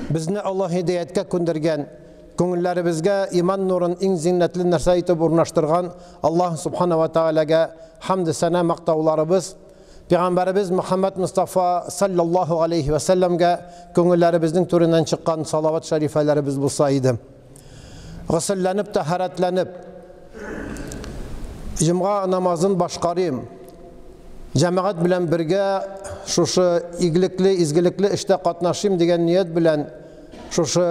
Безне Аллаһ һидаяткә күндергән, күңелләребезгә иман нурын иң зиннәтле нәрсә итеп урнаштырган Аллаһ субхана ва таалагә хәмд сәнә мактауларыбыз, Пәйгамбәребез Мөхәммәд Мустафа саллаллаһу алейхи ва сәлләмгә күңелләребезнең түреннән чыккан салават шәрифәләребез булса иде. Госелләнеп, тәһарәтләнеп, җомга намазын башкарыйм. Җәмәгать белән бергә шушы игелекле, изгелекле эштә катнашыйм дигән ният белән шушы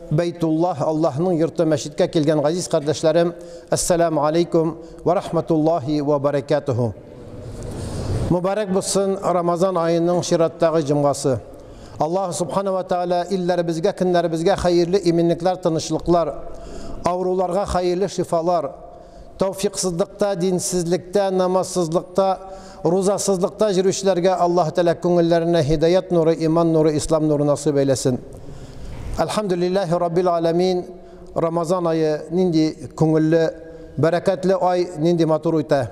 Бәйтуллаһ, Аллаһның йорты мәчеткә килгән газиз кардәшләрем, әссәламу алейкум ва рахматуллаһи ва баракатуху. Мөбарәк булсын Рамазан аеның чираттагы җомгасы. Аллаһ субхана ва тааля илләребезгә, көннәребезгә хәерле иминлекләр, тынычлыклар, авыруларга хәерле шифалар, тәүфиксызлыкта, динсезлектә, намазсызлыкта, рузасызлыкта йөрүчеләргә Аллаһ Тәгалә күңелләренә һидаят нуры, иман нуры, ислам нуры насыйп әйләсен. Әлхәмдүлилләһи раббил аламин. Рамазан ае нинди күңелле, бәрәкәтле ай, нинди матур үтә.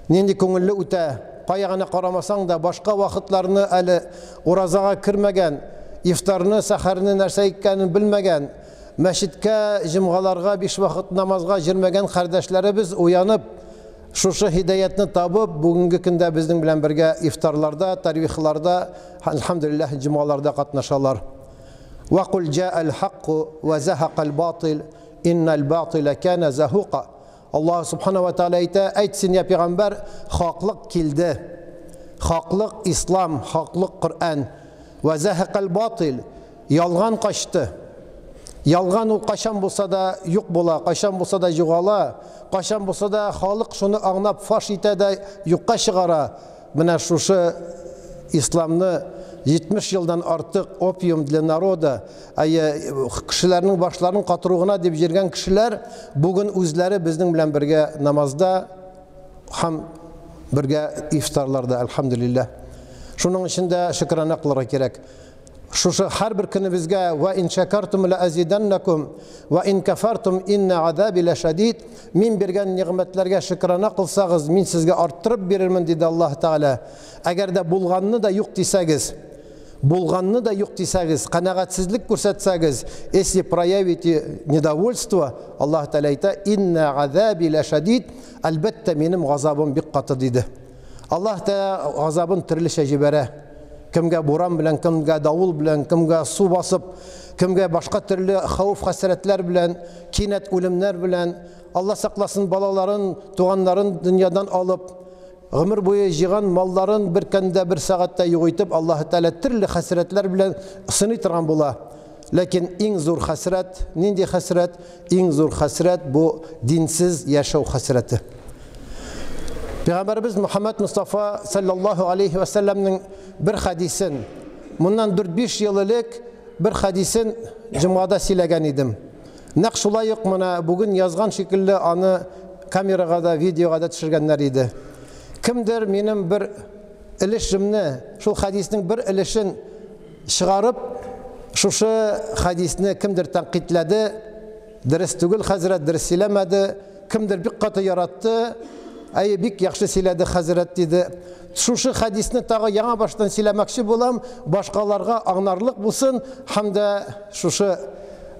Нинди күңелле үтә. Кая гына карамасаң да, башка вакытларны әле уразага кермәгән, ифтарны, сәхәрне нәрсә икәнен белмәгән, мәчеткә, җомгаларга, биш вакыт намазга җөрмәгән кардәшләребез уянып, шушы һидаятны табып, бүгенге көндә безнең белән бергә ифтарларда, тарвихларда, әлхәмдүлилләһ, җомгаларда катнашалар. Ва кул җаал хакку ва захакал батил, иннал батила кана захука. Аллаһ субхана ва тааля әйтә, әйт син, я пәйгамбәр, хаклык килде. Хаклык ислам, хаклык Коръән. Ва захакал батил, ялган качты. Ялган ул кайчан булса да юк була, кайчан булса да югала, кайчан булса да халык шуны аңлап фаш итә дә юкка чыгара. Менә шушы исламны 70 елдан артык опиум для народа, әйе, кешеләрнең башларын катыру гына дип йөргән кешеләр бүген үзләре безнең белән бергә намазда һәм бергә ифтарларда, әлхәмдүлилләһ. Шуның өчен дә шөкрана кылырга кирәк. Шушы һәрбер көнебезгә ва ин шакартум ла азиданнакум ва ин кафартум инна азаби лашадид. Мин биргән нигъмәтләргә шөкрана кылсагыз, мин сезгә арттырып бирермен, диде Аллаһ Тәгалә. Әгәр дә булганны да юк дисәгез, булганны да юк дисәгез, канәгатьсезлек күрсәтсәгез, если проявите недовольство, Аллаһ Тәгалә әйтә, инна азаби лашадид, әлбәттә минем газабым бик каты, диде. Аллаһ Тәгалә газабын төрлечә җибәрә. Кемгә буран белән, кемгә давыл белән, кемгә су басып, кемгә башка төрле хәвеф-хәсрәтләр белән, кинәт үлемнәр белән, Алла сакласын, балаларын, туганнарын дөньядан алып, гомер буе җыйган малларын бер көндә, бер сәгатьтә юк итеп, Аллаһ Тәгалә төрле хәсрәтләр белән сыный торган була. Ләкин иң зур хәсрәт, нинди хәсрәт? Иң зур хәсрәт бу динсез яшәү хәсрәте. Пәйгамбәребез Мөхәммәд Мустафа саллаллаһу алейхи ва сәлләмнең бер хәдисен, моннан 4-5 ел элек бер хәдисен җомгада сөйләгән идем. Нәкъ шулай ук менә бүген язган шикелле аны камерага да, видеога да төшергәннәр иде. Кемдер минем бер өлешемне, шул хәдиснең бер өлешен чыгарып, шушы хәдисне кемдер тәнкыйтьләде, дөрес түгел, хәзрәт дөрес сөйләмәде, кемдер бик каты яратты, әйе, бик яхшы сөйләде хәзрәт, диде. Шушы хәдисне тагы яңа баштан сөйләмәкче булам, башкаларга аңларлык булсын, һәм дә шушы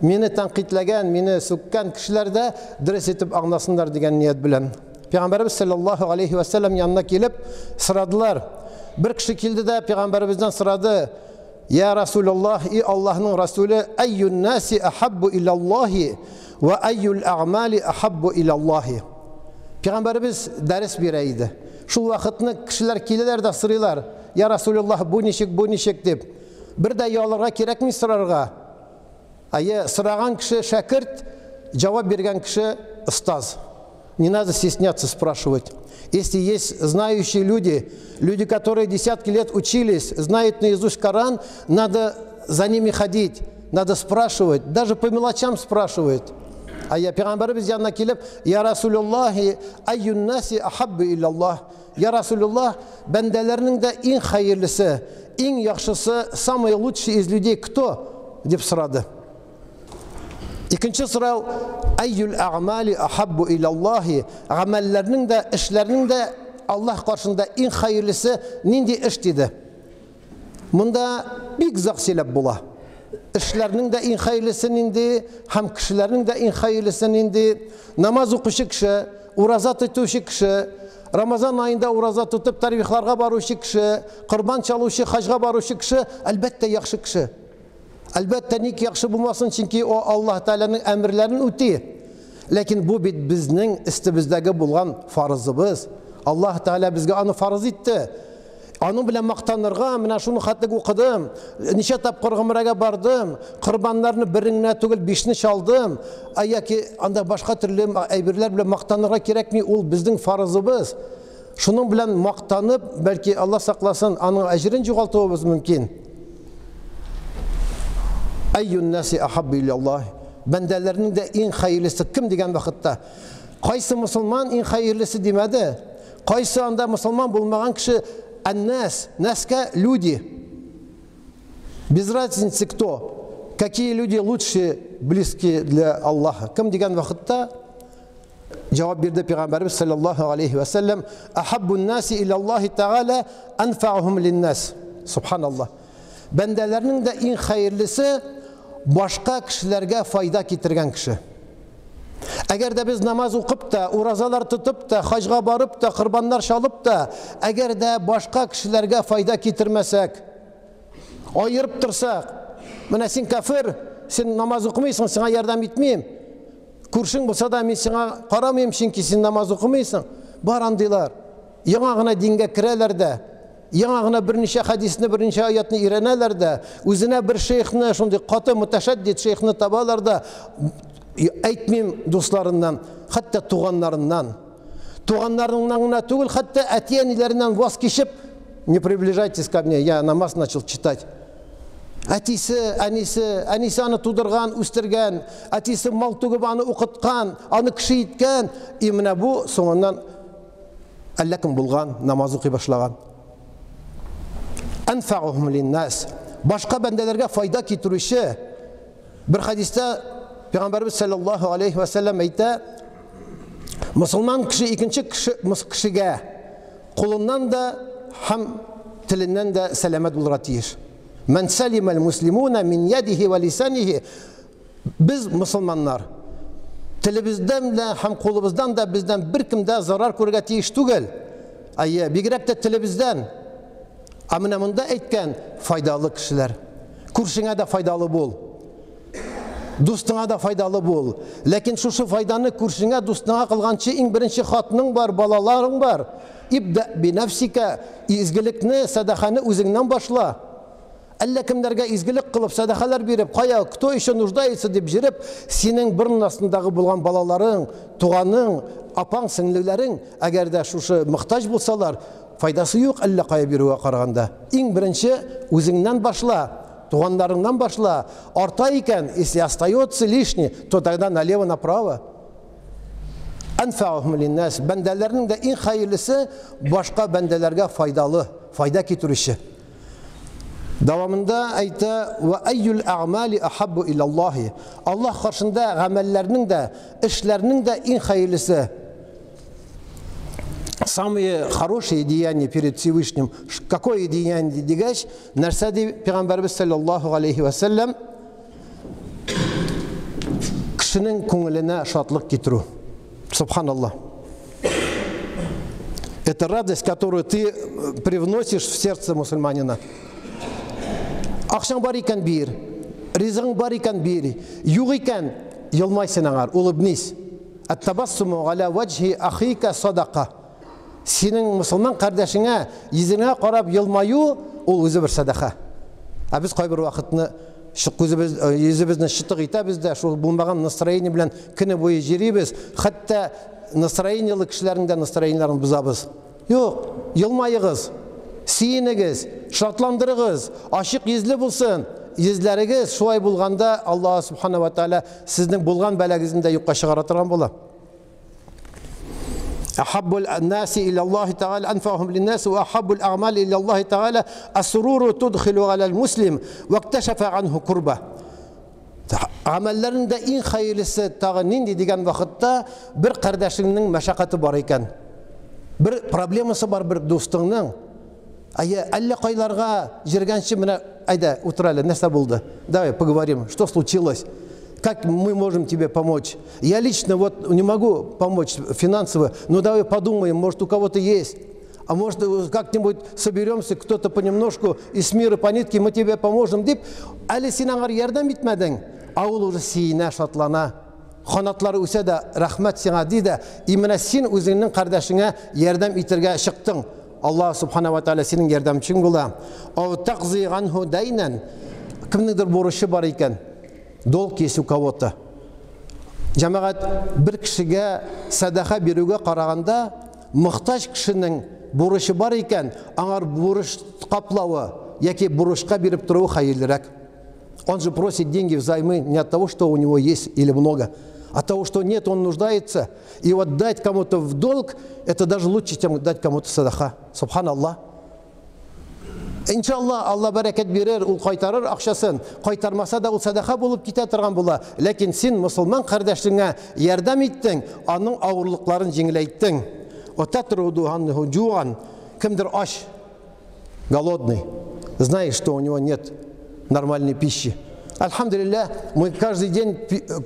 мине тәнкыйтьләгән, мине сүккән кешеләр дә дөрес итеп аңласыннар дигән ният белән. Пәйгамбәребез саллаллаһу алейхи ва сәлләм янына килеп сорадылар. Бер кеше килде дә пәйгамбәребездән сорады: "Я Расулуллаһ, и Аллаһның Расуле, әйюн наси ахаббу илаллаһи ва әйюл әгъмали ахаббу илаллаһи?" Пәйгамбәребез дәрес бирә иде. Шул вакытны кешеләр киләләр дә сорыйлар: "Я Расулуллаһ, бу ничек, бу ничек?" дип. Бер дә ялырга кирәкми сорарга. Әйе, сораган кеше шәкерт, җавап биргән кеше остаз. Не надо стесняться спрашивать. Если есть знающие люди, люди, которые десятки лет учились, знают наизусть Коран, надо за ними ходить, надо спрашивать, даже по мелочам спрашивать. А я пәйгамбәребез янына килеп, «Я Расулуллахи, әйюн наси ахаббу иллаллах». Я Расулуллах, бәндәләрнең дә иң хәерлесе, иң яхшысы, самый лучший из людей кто? Дип сорады. Икенче сорау, әйюл әгъмали ахаббу илаллахи, гамәлләрнең дә, эшләрнең дә Аллаһ каршында иң хәерлесе нинди эш, диде. Монда бик озак сөйләп була. Эшләрнең дә иң хәерлесе нинди һәм кешеләрнең дә иң хәерлесе нинди? Намаз укучы кеше, ураза тотучы кеше, Рамазан аенда ураза тотып тарвихларга баручы кеше, корбан чалучы, хаҗга баручы кеше, әлбәттә, яхшы кеше. Әлбәттә, ник яхшы булмасын, чөнки о Аллаһ Тәгаләнең әмерләрен үти. Ләкин бу бит безнең өстебездәге булган фарызыбыз. Аллаһ Тәгалә безгә аны фарыз итте. Аның белән мактанырга, менә шуны хәтлек укыдым, ничә тапкыр гомрәгә бардым, корбаннарны берен генә түгел, бишне чалдым, ә яки анда башка төрле әйберләр белән мактанырга кирәкми, ул безнең фарызыбыз. Шуның белән мактанып, бәлки Алла сакласын, аның әҗерен югалтуыбыз мөмкин. Әйюн наси ахаббу илаллаһ. Бәндәләрнең дә иң хәерлесе кем дигән вакытта, кайсы мусулман иң хәерлесе димәде, кайсы анда мусулман булмаган кеше, әннәс, нәскә люди. Без разницы кто, какие люди лучше близкие для Аллаха. Кем дигән вакытта җавап бирде Пәйгамбәрбез саллаллаһу алейхи ва саллям, ахаббун наси илаллаһи тааля анфаухум линнас. Субханаллаһ. Бәндәләрнең дә иң хәерлесе башка кешеләргә файда китергән кеше. Әгәр дә без намаз укып та, уразалар тотып та, хаҗга барып та, корбаннар чалып та, әгәр дә башка кешеләргә файда китермәсәк, аерып торсак, менә син кафир, син намаз укымыйсың, сиңа ярдәм итмим. Күршең булса да мин сиңа карамыйм, чөнки син намаз укымыйсың. Бар андыйлар. Яңа гына дингә керәләр дә, яңа гына берничә хәдисне, берничә аятны өйрәнәләр дә, үзенә бер шейхны, шундый каты муташаддид шейхны табалар да, әйтмим дусларыннан, хәтта туганнарыннан. Туганнарыннан гына түгел, хәтта әти-әниләреннән ваз кичеп, не приближайтесь ко мне, я намаз начал читать. Әтисе, әнисе, әнисе аны тудырган, үстергән, әтисе мал түгеп аны укыткан, аны кеше иткән, и менә бу соңыннан әллә кем булган, намаз укый башлаган. Анфаухум линнас. Башка бәндәләргә файда китерүче. Бер хәдистә Пәйгамбәрбез саллаллаһу алейхи ва саллям әйтә, мусулман кеше икенче кеше кешегә кулыннан да һәм теленнән дә сәламәт булырга тиеш. Ман салимал муслимуна мин ядихи ва лисанихи. Без мусулманнар телебездән дә һәм кулыбыздан да бездән беркем дә зарар күрергә тиеш түгел. Әйе, бигрәк тә телебездән. Ә менә монда әйткән файдалы кешеләр. Күршеңә дә файдалы бул. Дустыңа да файдалы бул. Ләкин шушы файданы күршеңә, дустыңа кылганчы иң беренче хатының бар, балаларың бар. Ибда би нафсика, изгелекне, сәдаканы үзеңнән башла. Әллә кемнәргә изгелек кылып, сәдакалар биреп, кая, кто еще нуждается дип җөреп, синең борын астындагы булган балаларың, туганың, апаң, сеңлеләрең, әгәр дә шушы мохтаҗ булсалар, файдасы юк әллә кая бирүгә караганда. Иң беренче үзеңнән башла, туганнарыңнан башла. Арта икән, если остается лишний, то тогда налево, направо. Анфаухум линнас. Бәндәләрнең дә иң хәерлесе башка бәндәләргә файдалы, файда китерүче. Дәвамында әйтә, ва әйюл әгъмали ахаббу илаллаһи. Аллаһ каршында гамәлләрнең дә, эшләрнең дә иң хәерлесе. Самые хорошие деяния перед Всевышним. Какое деяние дигәч, нәрсә ди Пәйгамбәрбез саллаллаһу алейхи ва саллям? Кешенең күңеленә шатлык китерү. Субханаллах. Это радость, которую ты привносишь в сердце мусульманина. Акчаң бар икән бир, ризыгың бар икән бир, юк икән елмай син аңар, улыбнись. Ат-табассуму аля ваджхи ахика садака. Синең мусульман кардәшеңә йөзеңә карап елмаю ул үзе бер садака. Ә без кайбер вакытны күзебез, йөзебезне чытык итәбез дә, шул булмаган настроение белән көне буе йөрибез, хәтта настроениелы кешеләрнең дә настроениеләрен бозабыз. Юк, елмаегыз, сөенегез, шатландырыгыз, ачык йөзле булсын йөзләрегез. Шулай булганда Аллаһ субхана ва тааля сезнең булган бәлагезне дә юкка чыгара торган була. Ахаббул наси иля Аллаһи тааля анфаухум линнас ва ахаббул а'мали иля Аллаһи тааля ас-суруру тудхилу аля муслим ва икташафа анху курба. Гамәлләрнең дә иң хәерлесе тагы нинди дигән вакытта бер кардәшеңнең мәшәкате бар икән, бер проблемасы бар бер дустыңның. Әйе, әллә кайларга җиргәнче менә әйдә, утыр әле, нәрсә булды? Давай поговорим, что случилось? Как мы можем тебе помочь? Я лично вот не могу помочь финансово, но давай подумаем, может, у кого-то есть. А может, как-нибудь соберемся, кто-то понемножку, и с мира по нитке мы тебе поможем, дип, әле син аңар ярдәм итмәдең, а ул уже сөенә, шатлана. Канатлары үсә дә, рәхмәт сиңа ди дә, и менә син үзеңнең кардәшеңә ярдәм итәргә чыктың. Аллаһ субхана ва тааля синең ярдәмчең була. Ау такзи анху дайнан. Кемнеңдер бурычы бар икән. Долг есть у кого-то. Җәмәгать, бер кешегә сәдака бирүгә караганда, мохтаҗ кешенең бурычы бар икән, аңар бурыч каплавы яки бурычка биреп торуы хәерлерәк. Он же просит деньги взаймы не от того, что у него есть или много, а от того, что нет, он нуждается. И вот дать кому-то в долг, это даже лучше, чем дать кому-то садаха. Субханаллах. Иншалла, Алла бәрәкәт бирер, ул кайтарыр акчасын. Кайтармаса да ул садаха булып китә торган була. Ләкин син мусульман кардәшеңә ярдәм иттең, аның авырлыкларын җиңеләйттең. Отатруду анху жуан. Кемдер ач, голодный, знаешь, что у него нет нормальной пищи. Альхамдулилля, мы каждый день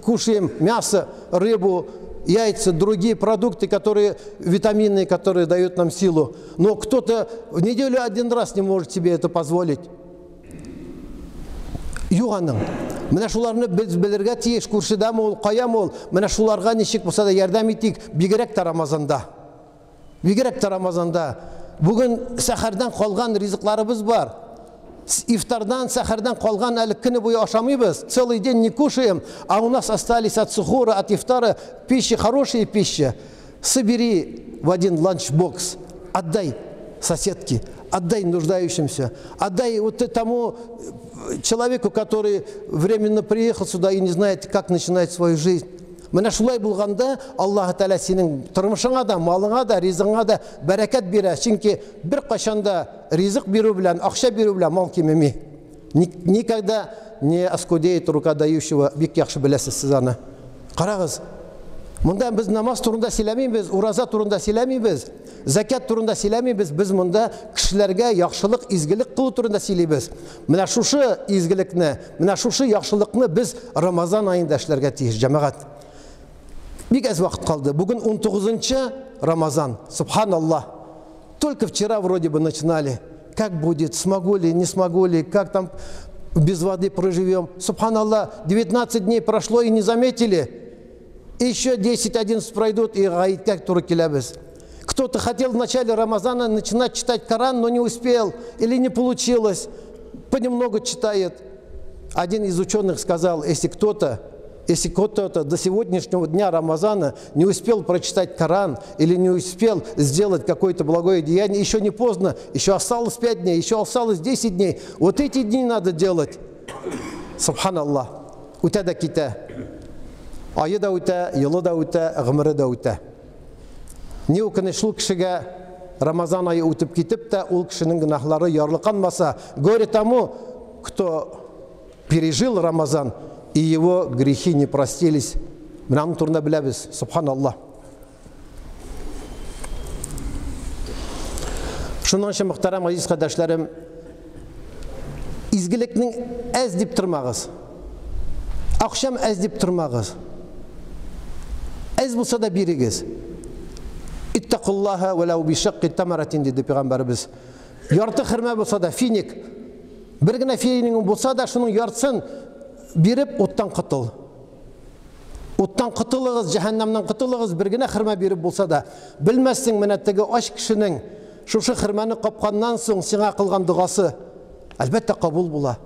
кушаем мясо, рыбу, яйца, другие продукты, которые витаминные, которые дают нам силу. Но кто-то в неделю один раз не может себе это позволить. Юк аның. Менә шуларны без белергә тиеш, күршедәме ул, каямы ул, менә шуларга ничек булса да ярдәм итик, бигрәк тә Рамазанда. Бигрәк тә Рамазанда. Бүген сәхәрдән калган ризыкларыбыз бар. Ифтардан, сәхәрдән калган әле көне буе ашамыйбыз. Целый день не кушаем, а у нас остались от сухура, от ифтара пищи, хорошие пищи. Собери в один ланчбокс, отдай соседке, отдай нуждающимся, отдай вот тому человеку, который временно приехал сюда и не знает, как начинать свою жизнь. Менә шулай булганда Аллаһ Тәгалә синең тормышыңа да, малыңа да, ризыгыңа да бәрәкәт бирә. Чөнки бер кайчан да ризык бирү белән, акча бирү белән мал кимеми. Никогда не оскудеет рука дающего, бик яхшы беләсез сез аны. Карагыз, монда без намаз турында сөйләмибез, ураза турында сөйләмибез, закят турында сөйләмибез, без монда кешеләргә яхшылык, изгелек кылу турында сөйлибез. Менә шушы изгелекне, менә шушы яхшылыкны без Рамазан аенда эшләргә тиеш, җәмәгать. Бик әз вакыт калды. Бүген 19 Рамазан. Субханаллах. Только вчера вроде бы начинали. Как будет, смогу ли, не смогу ли, как там без воды проживем. Субханаллах, 19 дней прошло и не заметили. Еще 10-11 пройдут, и гаеткә туры киләбез. Кто-то хотел в начале Рамазана начинать читать Коран, но не успел или не получилось. Понемногу читает. Один из ученых сказал, если кто-то до сегодняшнего дня Рамазана не успел прочитать Коран или не успел сделать какое-то благое деяние, еще не поздно, еще осталось 5 дней, еще осталось 10 дней. Вот эти дни надо делать. Субханаллах. Үтә дә китә. Ае да үтә, елы да үтә, гомере дә үтә. Ни үкенеч шул кешегә Рамазан ае үтеп китеп тә, ул кешенең гөнаһлары ярлыканмаса, горе тому, кто пережил Рамазан, и его грехи не простились. Менә аның турында беләбез, субханаллах. Шуның өчен, мөхтәрәм газиз кардәшләрем, изгелекнең әз дип тормагыз. Акчам әз дип тормагыз. Әз булса да бирегез. Иттакуллаһа валау бишакки тамаратин диде пәйгамбәребез. Ярты хөрмә булса да, финик. Бер генә финик булса да, шуның яртысын биреп уттан котыл. Уттан котылыгыз, җәһәннәмнән котылыгыз, бер генә хөрмә биреп булса да. Белмәссең, менә теге ач кешенең шушы хөрмәне капканнан соң сиңа кылган догасы әлбәттә кабул була.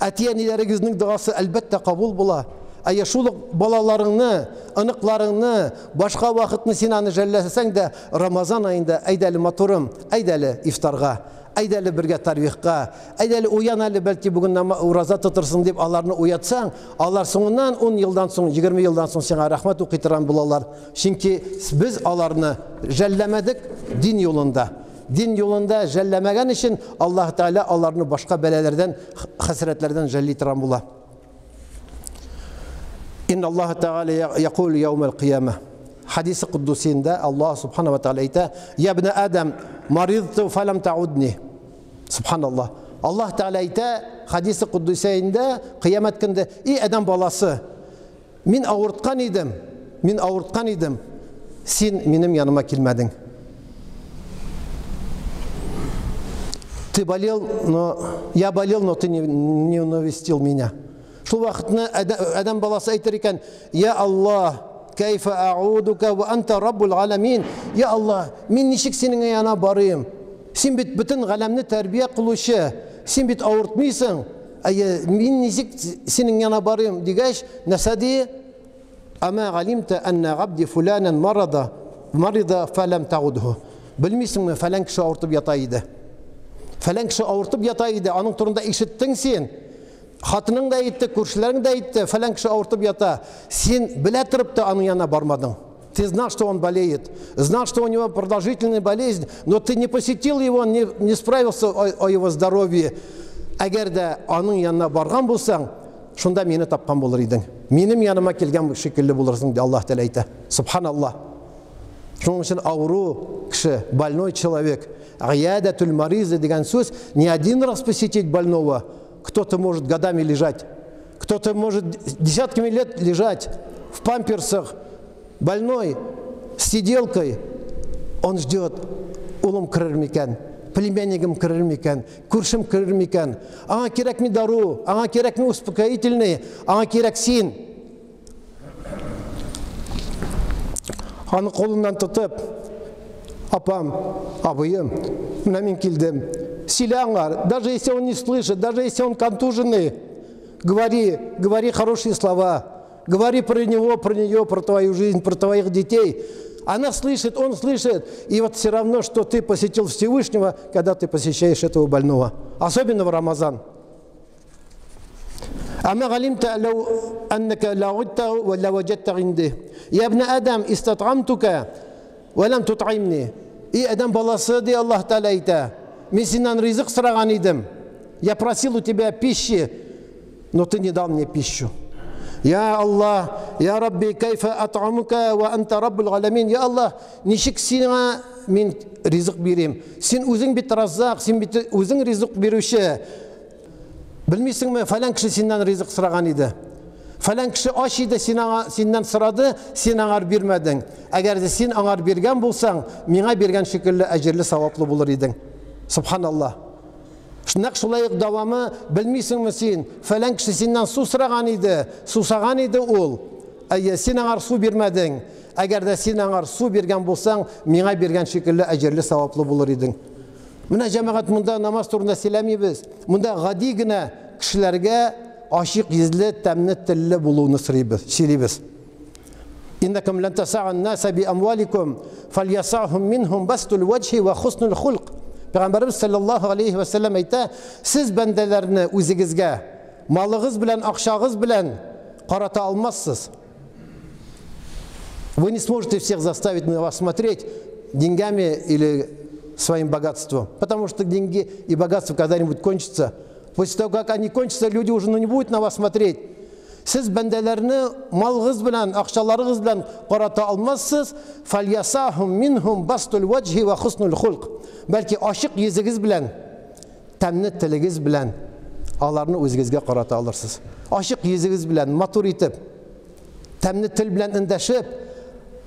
Әти-әниләрегезнең догасы әлбәттә кабул була. Әйе, шул ук балаларыңны, оныкларыңны, башка вакытны син аны жәлләсәң дә, Рамазан аенда әйдә әле матурым, әйдә әле ифтарга, әйдә әле бергә тарвихка, әйдә әле уян әле, бәлки бүген ураза тотырсың дип аларны уятсаң, алар соңыннан 10 елдан соң, 20 елдан соң сиңа рәхмәт укый торган булалар. Чөнки без аларны жәлләмәдек дин юлында. Дин юлында жәлләмәгән өчен Аллаһ Тәгалә аларны башка бәлаләрдән, хәсрәтләрдән жәлли торган була. Инна Аллаһ Тәгалә якул яумал кыяма. Хадисы куддусинда Аллаһ субхана ва тәгалә әйтә: "Я ибн Адам, маридту фалам таудни". Субханаллаһ. Аллаһ Тәгалә әйтә, хадисы куддусәендә, кыямәт көндә, и адәм баласы, мин авырткан идем, мин авырткан идем, син минем яныма килмәдең. Ты болел, но я болел, но ты не навестил меня. Шул вакытны адәм баласы әйтер икән, Я Аллаһ, кәйфә аудука ва анта раббул аламин. Я Аллаһ, мин ничек синең янына барыйм? Син бит бөтен галәмне тәрбия кылучы, син бит авыртмыйсың. Әйе, мин ничек синең янына барыйм дигәч, нәрсә ди? Ама галимта анна габди фуланан марада, марида фалам тагудху. Белмисеңме, фәлән кеше авыртып ята иде. Фәлән кеше авыртып ята иде, аның турында ишеттең син. Хатының да әйтте, күршеләрең дә әйтте, фәлән кеше авыртып ята. Син белә торып та аның янына бармадың. Ты знал, что он болеет, знал, что у него продолжительная болезнь, но ты не посетил его, не справился о его здоровье. Әгәр дә аның янына барган булсаң, шунда мине тапкан булыр идең. Минем яныма килгән шикелле булырсың, ди Аллаһ Тәгалә әйтә. Субханаллаһ. Шуның өчен авыру кеше, больной человек, гыядәтүл маризы дигән сүз, не один раз посетить больного, кто-то может годами лежать, кто-то может десятками лет лежать в памперсах, больной, с сиделкой, он ждет, улым керер микән, племяннигым керер микән, күршем керер микән, аңа кирәкми дару, аңа кирәкми успокоительный, аңа кирәк син. Аны кулыннан тотып, апам, абыем, менә мин килдем. Сөйлә аңар, даже если он не слышит, даже если он контуженный, говори, говори хорошие слова, говори про него, про нее, про твою жизнь, про твоих детей. Она слышит, он слышит. И вот все равно, что ты посетил Всевышнего, когда ты посещаешь этого больного. Особенно в Рамазан. أما علمت لو أنك لعدته ولا وجدت عنده يا ابن آدم استطعمتك ولم تطعمني. И адәм баласы, ди Аллаһ Тәгалә әйтә, мин синнән ризык сораган идем. Я просил у тебя пищи, но ты не дал мне пищу. Я Аллах, я Рабби, кайфа ат'амука ва анта раббул галамин. Я Аллах, ничек сиңа мин ризык бирим? Син үзең бит раззак, син бит үзең ризык бирүче. Белмисеңме, фәлән кеше синнән ризык сораган иде. Фәлән кеше ач иде, син аңа синнән сорады, син аңар бирмәдең. Әгәр дә син аңар биргән булсаң, миңа биргән шикелле әҗерле саваплы булыр идең. Субханаллаһ. Нәкъ шулай ук дәвамы, белмисеңме син, фәлән кеше синнән су сораган иде, сусаган иде ул. Әйе, син аңар су бирмәдең. Әгәр дә син аңар су биргән булсаң, миңа биргән шикелле әҗерле саваплы булыр идең. Менә җәмәгать монда намаз турында сөйләмибез. Монда гади генә кешеләргә ачык йөзле, тәмле телле булуны сорыйбыз, сөйлибез. Иннакум лан таса'ун наса би амваликум фальясахум минхум бастул ваҗһи ва хуснул хулк. Пәйгамбәребез саллаллаһу алейхи ва саллям әйтә, сез бәндәләрне үзегезгә малыгыз белән, акчагыз белән карата алмассыз. Вы не сможете всех заставить на вас смотреть деньгами или своим богатством, потому что деньги и богатство когда-нибудь кончатся. После того, как они кончатся, люди уже не будут на вас смотреть. Сез бәндәләрне малыгыз белән, акчаларыгыз белән карата алмассыз. Фальясахум минхум бастул ваҗһи ва хуснул хулк. Бәлки ачык йөзегез белән, тәмле телегез белән аларны үзегезгә карата алырсыз. Ачык йөзегез белән, матур итеп, тәмле тел белән эндәшеп,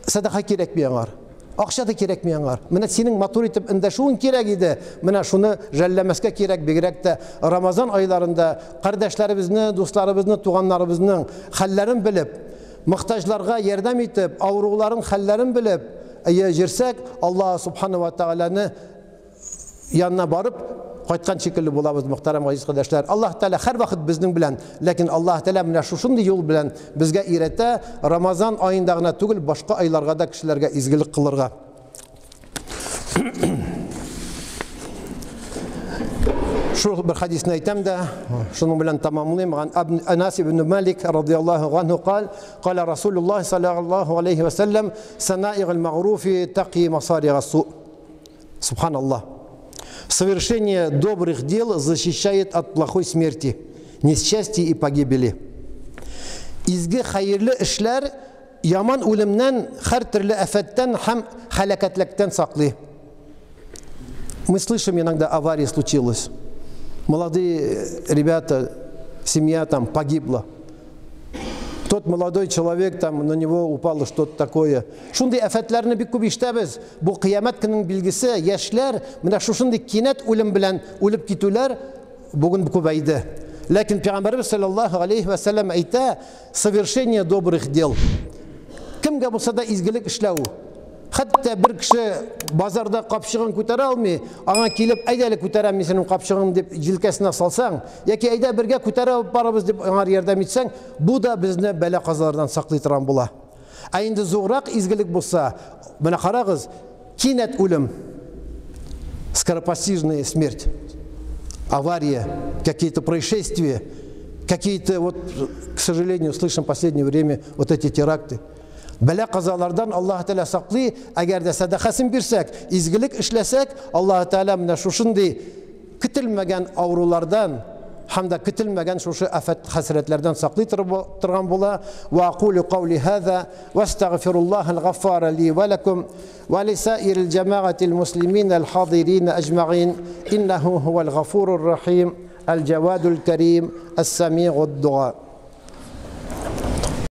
садака кирәкми аңар. Акча да кирәкми аңар. Менә синең матур итеп эндәшүең кирәк иде. Менә шуны жәлләмәскә кирәк, бигрәк тә Рамазан айларында кардәшләребезне, дусларыбызны, туганнарыбызның хәлләрен белеп, мохтаҗларга ярдәм итеп, авыруларын хәлләрен белеп, әйе җирсәк, Аллаһ субхана ва тәгаләне янына барып кайткан шикелле булабыз, мөхтәрәм газиз кардәшләр. Аллаһ Тәгалә һәрвакыт безнең белән, ләкин Аллаһ Тәгалә менә шушындый юл белән безгә өйрәтә, Рамазан аенда гына түгел, башка айларга да кешеләргә изгелек кылырга. Шул бер хадисне әйтәм дә, шуның белән тәмамлыйм. Анас ибн Малик радияллаһу анһу кал, кала Расулуллаһ саллаллаһу алейхи ва саллям, санаигул магруфи тaqи масарига су. Субханаллах. Совершение добрых дел защищает от плохой смерти, несчастья и погибели. Изге хәерле эшләр яман үлемнән, һәр төрле афәттән һәм һәлакәтлектән саклый. Мы слышим, иногда авария случилась. Молодые ребята, семья там погибла. Тот молодой человек, там на него упало что-то такое. Шундый афәтләрне бик күп ишетәбез. Бу кыямәт көненең билгесе, яшьләр менә шушындый кинәт үлем белән үлеп китүләр бүген күбәйде. Ләкин Пәйгамбәрбез саллаллаһу алейхи ва саллям әйтә, совершение добрых дел. Кемгә булса да изгелек эшләү. Хәтта бер кеше базарда капчыгын күтәрә алмый, аңа килеп, әйдә әле күтәрәм мин синең капчыгыңны дип җилкәсенә салсаң, яки әйдә бергә күтәрә алып барабыз дип аңар ярдәм итсәң, бу да безне бәла-казалардан саклый торган була. Ә инде зуррак изгелек булса, менә карагыз, кинәт үлем, скоропостижная смерть, авария, какие-то происшествия, какие-то вот, к сожалению, слышим в последнее время вот эти теракты. Бәла-казалардан Аллаһ Тәгалә саклый, әгәр дә сәдакасын бирсәк, изгелек эшләсәк, Аллаһ Тәгалә менә шушындый көтелмәгән авырулардан һәм дә көтелмәгән шушы афәт хәсрәтләрдән саклый торган була. Ва акулю каули хаза ва астагфируллахал гаффара ли ва лакум ва лисаирил джамаатил муслимин аль хадирин аҗмаин иннаху хувал гафурур рахим аль джавадул карим ас-самиуд дуа.